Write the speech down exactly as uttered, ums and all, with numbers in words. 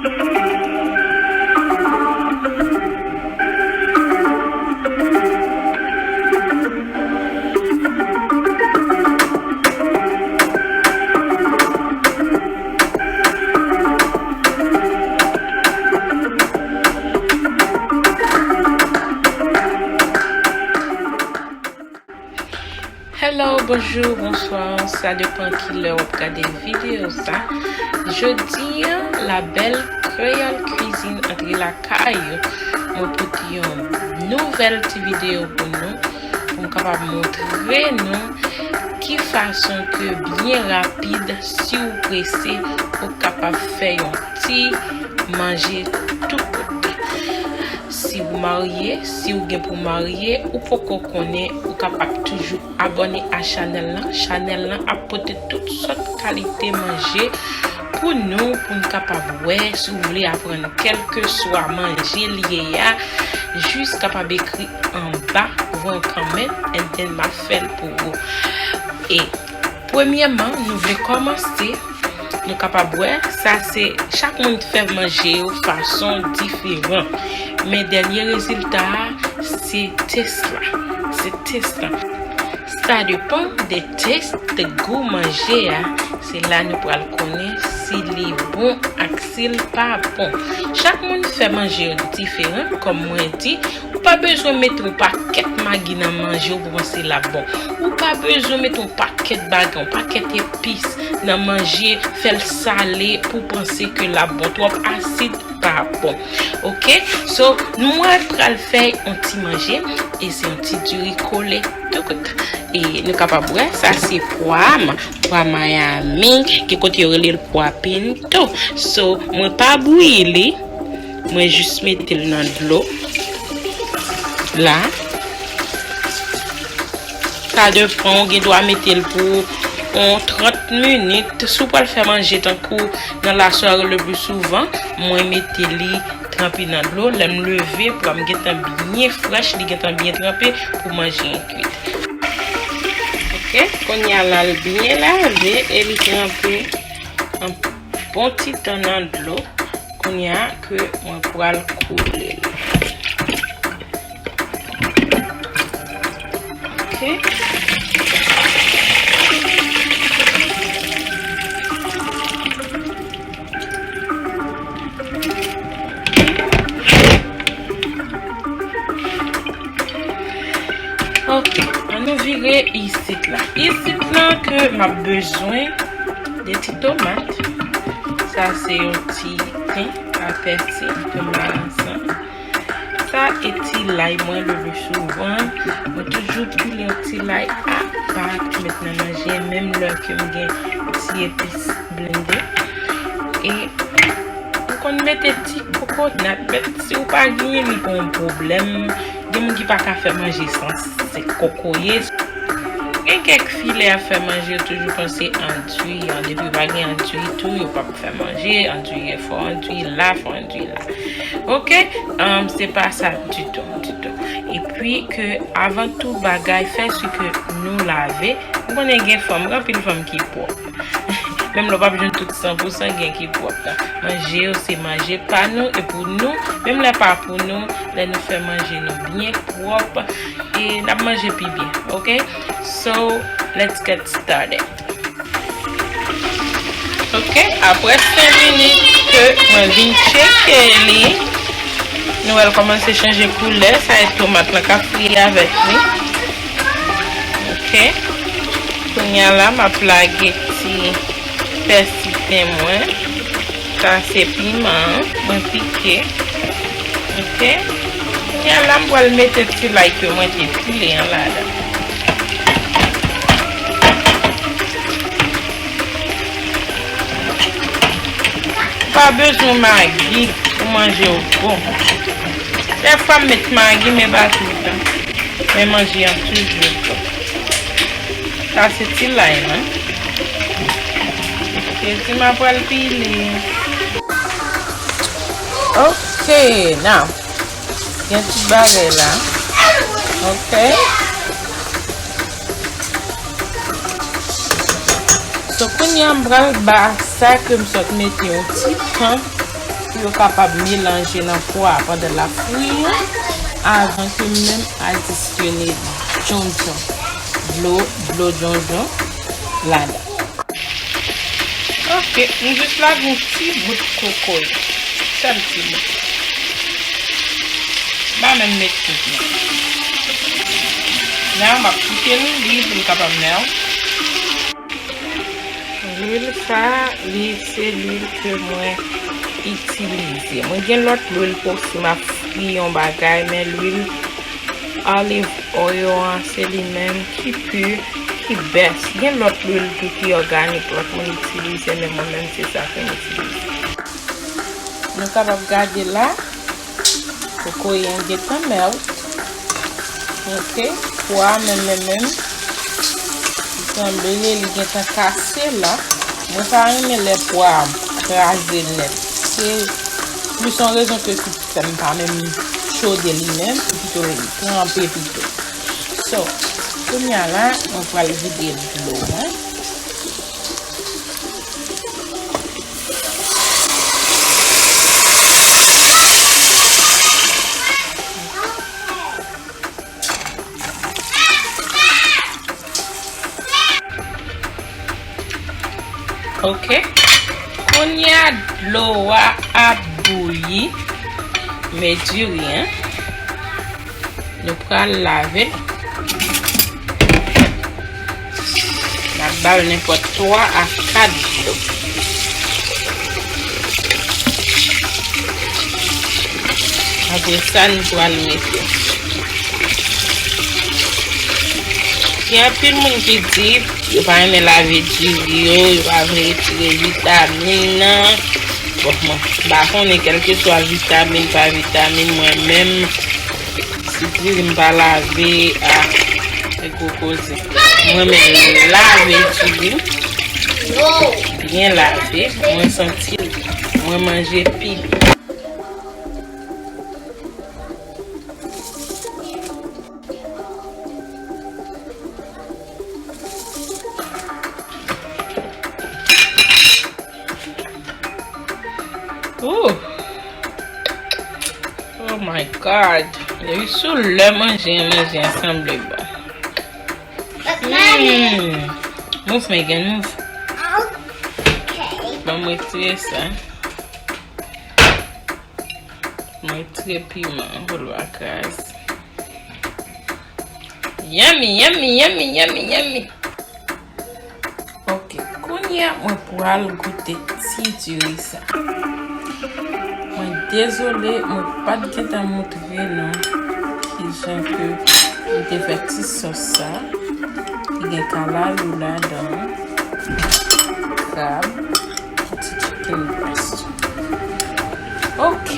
Hello, bonjou, bonswa, sa depann kilè w ap gade videyo sa. Jodi a, la bèl Kreyòl Kwizin antre lakay ou. Mwen pote yon nouvèl ti videyo pou nou, pou m kapab montre nou ki fason ke byen rapid, si w prese, ou kapab fè yon ti manje tou kout. Si w marye, si w gen pou marye, ou poko konnen, ou kapab toujou abòne a chanèl lan. Chanèl lan ap pote tout sòt kalite manje pou nou, pou n kapab wè. Si w vle aprann kèlkeswa manje l ye a, jis kapab ekri anba, voye yon comment, and then m ap fè l pou ou. E premyèman, nou vle kòmanse, nou kapab wè, sa se, chak moun fè manje yo fason diferan. Men dènye rezilta a, se tès la. Se tès la. Sa depann de tès, de gou manje a. Se la nou pral konnen si li bon ak si l pa bon. Chak moun fè manje yo diferan, kòm mwen di, ou pa bezwen mete yon pakèt magi nan manje w pou panse l ap bon. Ou pa bezwen mete yon pakèt bagay, yon pakèt epis nan manje, fè l sale pou w panse ke l ap bon. Twòp asid pa bon. Oke? So, mwen pral fè yon ti manje, e se yon ti diri kole tou kout. E nou kapab wè, sa se pwa m, pwa Miami, gen kote yo rele l pwa pinto. So, mwen pa bouyi li, mwen jis mete l nan dlo la. Sa depann, ou gen dwa mete l pou yon trant minit. Si w pral fè manje tankou nan lasware le pli souvan, mwen mete li tranpe nan dlo. Lè m leve, pwa m gentan byen frèch, li gentan byen tranpe pou manje an kwit. Oke, kounye a la, l byen lave e li tranpe yon bon ti tan nan dlo. Kounye a ke mwen pral koule l. Oke. Oke, ann nou vire isit la. Isit la ke m ap bezwen de ti tomat. Sa se yon ti ten a pèsi ke m ba ansanm. Sa e ti lay mwen le pli souvan. Mwen toujou pile yon ti lay apa pou met nan manje, menm lè ke m gen ti epis blende. E m konn mete ti kokonat, men si w pa genyen, li pa yon pwoblèm. Gen moun ki pa ka fè manje san se kokoye. Gen kèk fi lè y ap fè manje, yo toujou panse andui an. Depi yo pa gen andui tou, yo p ap fè manje. Andui e fò, andui la, fò andui la. Oke? Um, se pa sa ditou, ditou. Epi ke avan tout bagay, fè si ke nou lave. M konnen gen fanm, gen anpil fanm ki pwòp. Menm lè w p ap jwenn tout san pou san, gen ki pwòp la. Manje yo se manje pa nou e pou nou. Menm lè pa pou nou, lè nou fè manje nou byen pwòp, e n ap manje pi byen, oke? So, let's get started. Oke, apre senk minit ke mwen vin tcheke li, nou wè l kòmanse chanje koulè, sa e tomat lan k ap fri avèk li. Oke. Kounye a la, m ap lage ti pèsi pen mwen. Sa se piman an, mwen pike. Oke. Kounye a la, m pral mete ti lay ke mwen te pile an ladan. Ou pa bezwen magi pou manje w bon. Dèfwa m met magi, men pa toutan. Men manje an toujou bon. Sa se ti lay lan. Oke, ti m ap pral pile. Oke, now. Gen tout bagay la. Oke. So, kounye a m pral ba sa ke m sot mete yon ti tan. Yo kapab melanje nan pwa a pandan l ap fri an, avan ke m menm adisyone djondjon, dlo, dlo djondjon ladan. Ok, m jis lage yon ti bout kokoye. Sèl ti bout. M pa menm met tout non. Nan, m ap kite l bouyi pou l kapab mèw. Lwil sa, li se lwil ke mwen itilize. Mwen gen lòt lwil pou si m ap fri yon bagay, men lwil olive oil an, se li menm ki pi, ki best. Gen lòt lwil tou ki òganik, lòt moun itilize, men mwen menm se sa ke m itilize. Nou kapab gade la, kokoye an gentan mèw. Ok, pwa a menm, menm, menm, li sanble li gentan kase la. Mwen pa renmen lè pwa a kraze nèt. Se plis yon rezon ke ki fè m pa menm chode li menm, pito l tranpe pito. So, kounye a la, mwen pral vide dlo mwen. Ok. Kounye a dlo a ap bouyi. Met diri, hein. Nou pral lave l. N ap ba l nenpòt twa a kat dlo. Apre sa, nou pral mete. Gen anpil moun ki di yo pa renmen lave diri yo, yo pa vle retire vitamin nan. Bon, mwen, m pa konnen kèlkeswa vitamin, pa vitamin, mwen menm, si diri m pa lave, a, se gwo koze. Mwen menm lave diri, byen lave, mwen santi mwen manje pi byen. Ooh. Oh my God. Depi sou lè manje an, manje an sanble bon. Mm. Move, Megan, move. Ban m retire sa. Mwen retire piman an pou l pa kraze. Yummy, yummy, yummy, yummy, yummy. Ok, kounye a mwen pral goute ti diri sa. Mwen dezole, mwen pa t gentan montre nou kijan ke m te fè ti sòs sa. Li gen kalalou ladan, krab, ti chicken breast. Ok.